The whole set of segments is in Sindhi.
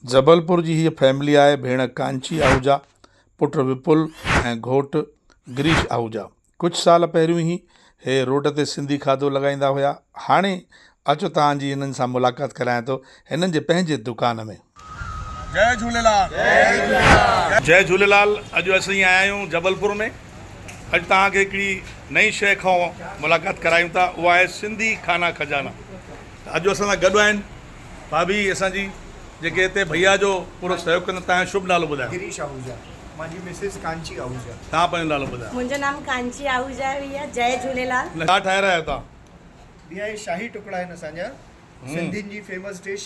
جبلپور جي هيء فيملي آهي ڀيڻ ڪانچي آهوجا، پٽ وپل ۽ گهوٽ گريش آهوجا. ڪجهه سال پهريون ئي هي روڊ تي سنڌي کاڌو لڳائيندا هيا. هاڻي اچو توهان جي هنن سان ملاقات ڪرايان ٿو هنن جي پنهنجي دڪان ۾. جئي جهوليلال. جئي جهوليلال اڄ اسين آيا آهيون جبلپور ۾ اڄ توهان کي هڪڙي نئين شيء کان ملاقات ڪرايون ٿا اها آهي سنڌي کانا خزانا ته اڄ اسان سان گڏ آهن ڀاڀي اسان جي جيڪي هتي ڀئيا جو پورو سهيوگ ڪن ٿا تنهن جو شڀ نالو ٻڌايو. گريش آهوجا مانجي مسز ڪانچي آهوجا. توهان پنهنجو نالو ٻڌايو. منهنجو نام ڪانچي آهوجا آهي ڀئيا جئي جهوليلال. ڇا ٺاهي رهيا آهيو توهان. ڀئيا هي شاهي ٽڪڙا آهن اسان جا سنڌين جي فيمس ڊش.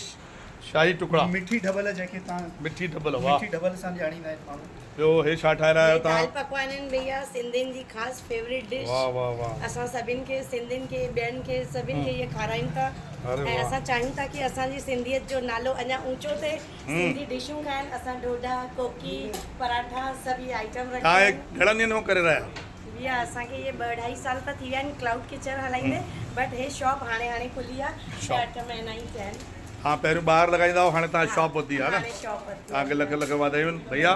شاهي ٽڪڙا. مٺي ڍٻل جنهن کي توهان مٺي ڍٻل واه. مٺي ڍٻل سان ڄاڻيندا آهن ماڻهو. ٻيو هي ڇا ٺاهي رهيا آهيو دال توهان. پڪوان آهن ڀئيا سنڌين جي خاص فيوريٽ ڊش. واه واه واه. اسان سڀن کي سنڌين کي ٻين کي سڀن کي اهي کارايون ٿا اري ۽ واه. اسان چاهيون ٿا ڪي اسان جي سنڌيت جو نالو اڃا اونچو ٿئي سنڌي ڊشون کائن اسان ڍوڍا ڪوڪي پراٺا سڀ اهي آئٽم رکيا توهان هي آهن. گهڻن ڏينهن کان ڪري رهيا آهيو. ڀيا اسان کي اهي ٻه اڍائي سال ته ٿي ويا آهن ڪلائوڊ ڪچن هلائيندي بٽ هي شاپ هاڻي هاڻي کلي آهي ڇهه اٺ مهينا ئي ٿيا آهن. ها پهريون ٻاهر لڳائيندا هئا هاڻي توهان شاپ ورتي آهي نه هاڻي شاپ ورتي توهان کي لک لک واڌايون ڀيا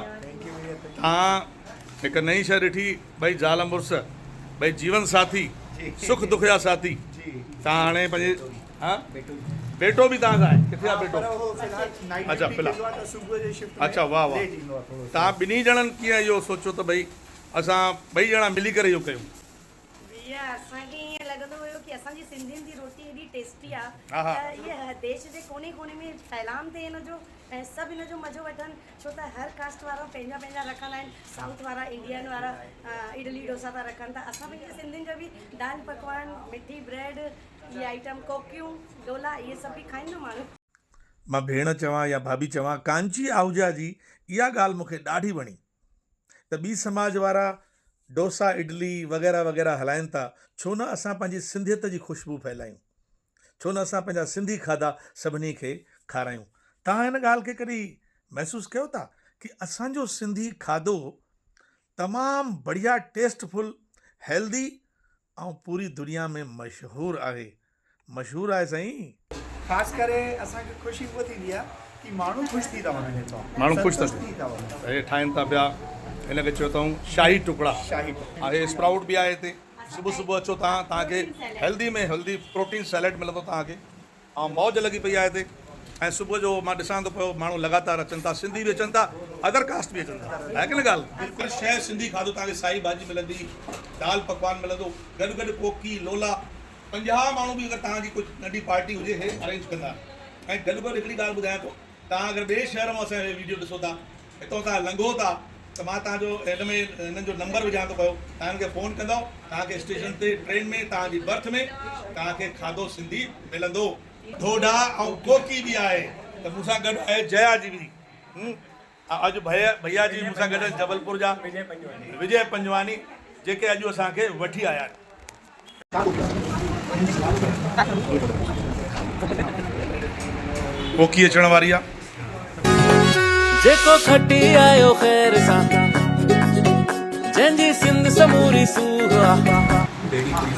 توهان هڪ نئين شيء ڏٺي ٻئي زال مڙس ٻئي جيون ساٿي سک دک جا ساٿي توهان هاڻي پنهنجي ها بيٽو به توهان سان آهي ڪٿي آهي بيٽو اڇا في الحال اڇا واه واه توهان ٻنهي ڄڻن ڪيئن اهو سوچيو ته ڀئي اسان ٻئي ڄڻا ملي ڪري اهو ڪيون. ڀيا اسان کي ائين لڳندو هيو ڪي اسان جي سنڌين جي روٽي ايڏي ٽيسٽي آ ته اهي ديش جي ڪوني ڪوني ۾ ڦهلام ٿئي ان جو ۽ سڀ ان جو مزو وٺن ڇو ته هر ڪاسٽ وارا پنهنجا پنهنجا رکندا آهن سائوٿ وارا انڊين وارا اڊلي ڊوسا ٿا رکن ته اسان پنهنجي سنڌين جو به دال پڪوان مٺي بريڊ اهي آئٽم ڪوڪيون لولا اهي سڀ به کائين نه ماڻهو. مان ڀيڻ چوان يا ڀاڀي چوان ڪانچي آهوجا جي اها ڳالهه مون کي ڏاڍي وڻي ته ٻي سماج وارا ڊوسا اڊلي وغيره وغيره هلائن ٿا ڇو نه اسان پنهنجي سنڌيت جي خوشبو ڦهلايون ڇو نه اسان پنهنجا سنڌي کاڌا سڀني کي کارايون توهان هن ڳالهه کي ڪڏهن محسوس ڪيو ٿا ڪي اسان جو سنڌي کاڌو تمام بڙيا ٽيسٽ فل هيلدي ۽ پوري دنيا ۾ مشهور آهي مشهور آهي سائين. خاص ڪري اسان کي خوشي اها ٿيندي آهي ڪي ماڻهو خوش ٿي ٿا وڃن هتان ماڻهو خوش ٿا سنتشٽ ٿي ٿا وڃن. هي ٺاهين ٿا پيا هن کي چيو اٿئون شاهي ٽڪڙا. شاهي ٽڪڙا. هي اسپرائوٽ به آهي هتي صبح صبح اچو توهان توهان کي هيلدي ۾ هيلدي پروٽين سيلڊ ملندو توهان کي ۽ موج لڳي پئي آهي هتي ۽ صبح جو مان ڏسان ٿو پيو ماڻهو لڳاتار اچن ٿا سنڌي به اچن ٿا ادر ڪاسٽ به اچن ٿا آهي ڪي نه ڳالهه بلڪل شيء سنڌي کاڌو توهان کي سائي ڀاڄي ملندي دال پڪوان ملندو گڏ گڏ ڪوڪي لولا 50 ماڻهو به اگر توهان جي ڪجهه ننڍي پارٽي هجي هي ارينج ڪندا ۽ گڏ گڏ هڪڙي ڳالهه ٻڌايان ٿو توهان اگر ٻئي شهر مان اسان جو هي ويڊيو ڏسو ٿا هتان توهان لنگهو ٿا ته مان توهان جو هن ۾ هنن جو نمبر وجهان ٿو پيو توهان هن کي فون ڪندؤ توهان کي اسٽيشن تي ٽرين ۾ توهان جي برٿ ۾ توهان کي کاڌو سنڌي ملندو. ڍوڍا ۽ ڪوڪي به آهي ته مون سان گڏ آهي جيا جي به اڄ ڀيا جي مون سان گڏ جبلپور جا وجي پنجواڻي جيڪي اڄ اسان کي وٺي آيا آهن. ڪوڪي اچڻ واري آ. جيڪو کٽي آيو خير سان، جنهن جي سنڌ سموري سوهه آ.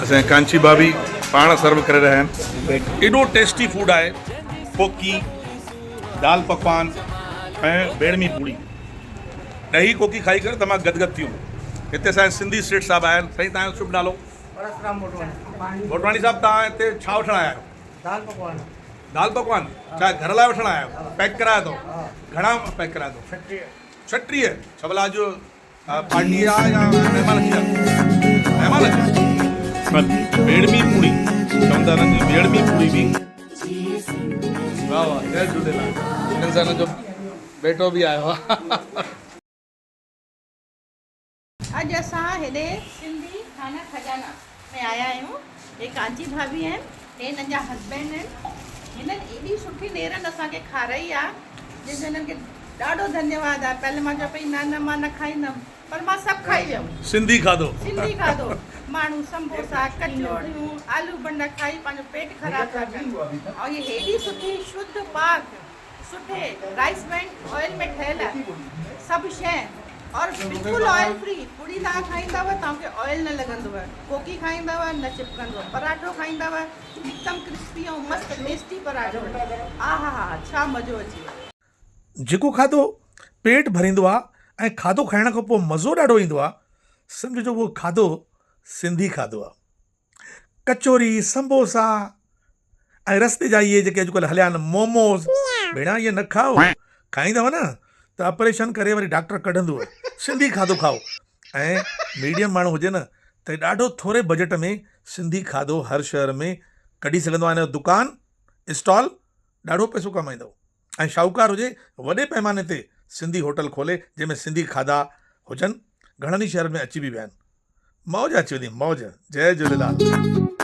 اسان جي ڪانچي ڀاڀي پاڻ سرو ڪري رهيا آهن. ايڏو ٽيسٽي فوڊ آهي ڪوڪي. دال پڪوان ۽ ڀيڙمي پوڙي ڏهي ڪوڪي کائي ڪري تمام گد گد ٿي ويم هتي اسان جا سنڌي سيٺ صاحب آيا آهن سائين توهان جو شڀ نالو پرسرام موٽواڻي موٽواڻي صاحب توهان هتي ڇا وٺڻ آيا آهيو دال پڪوان دال پڪوان ڇا گهر لاء وٺڻ آيا آهيو پيڪ ڪرايا اٿو گهڻا پيڪ ڪرايا اٿو 36 36 ڇا ڀلا اڄ پارٽي آ يا مهمان اچي ويا مهمان اچي ڀيڙمي پوڙي چوندا آهن جي ڀيڙمي پوڙي به واهه واهه جئي جهوليلال هنن سان هنن جو بيٽو به آيو آ. اڄ اسان هيڏي سنڌي کانا خزانا ۾ آيا آهيون. هي ڪانچي ڀاڀي آهن، هي هنن جا هسبينڊ آهن. هنن ايڏي سٺي نيرن اسان کي کارائي آ جنهن جو هنن کي ڏاڍو ڌنيواد آ. پهلي مان چوان پئي نه نه مان نه کائيندم پر مان سڀ کائي ويم. سنڌي کاڌو. سنڌي کاڌو. ماڻهو سمبوسا، ڪچوڙيون، آلو بنڊا کائي پنهنجو پيٽ خراب ٿا ڪن ۽ هي هيڏي سٺي شڌ پاڪ سٺي رائس برين آئل ۾ ٺهيل سڀ شيء اور بلڪل آئل فري پوڙي توهان کائيندؤ توهان کي آئل نه لڳندو ڪوڪي کائيندؤ نه چپڪندو پراٺو کائيندؤ هڪدم ڪرسپي ۽ مست ٽيسٽي پراٺو آ ها ها ڇا مزو اچي ويو. جيڪو کاڌو پيٽ ڀريندو آ ۽ کاڌو کائڻ کان پوء مزو ڏاڍو ايندو آ سمجهجو اهو کاڌو سنڌي کاڌو آ. ڪچوري، سمبوسا ۽ رستي جا اهي جيڪي اڄڪلهه هليا آهن موموز ڀيڻا اهي نه کائو کائيندؤ نه ته آپريشن ڪري وري ڊاڪٽر ڪڍندو سنڌي کاڌو کائو ۽ ميڊيم ماڻهو هجي نه ته ڏاڍو ٿوري بجيٽ ۾ سنڌي کاڌو هر شهر ۾ ڪڍي سگهندو آهي هن جو دڪان اسٽال ڏاڍو پئسو ڪمائيندو ۽ شاهوڪار هجي وڏي پئماني تي سنڌي هوٽل کولي جنهن ۾ سنڌي کاڌا هجن گهڻن ئي شهرن ۾ اچي به ويا آهن موج اچي ويندي موج جئي جهوليلال.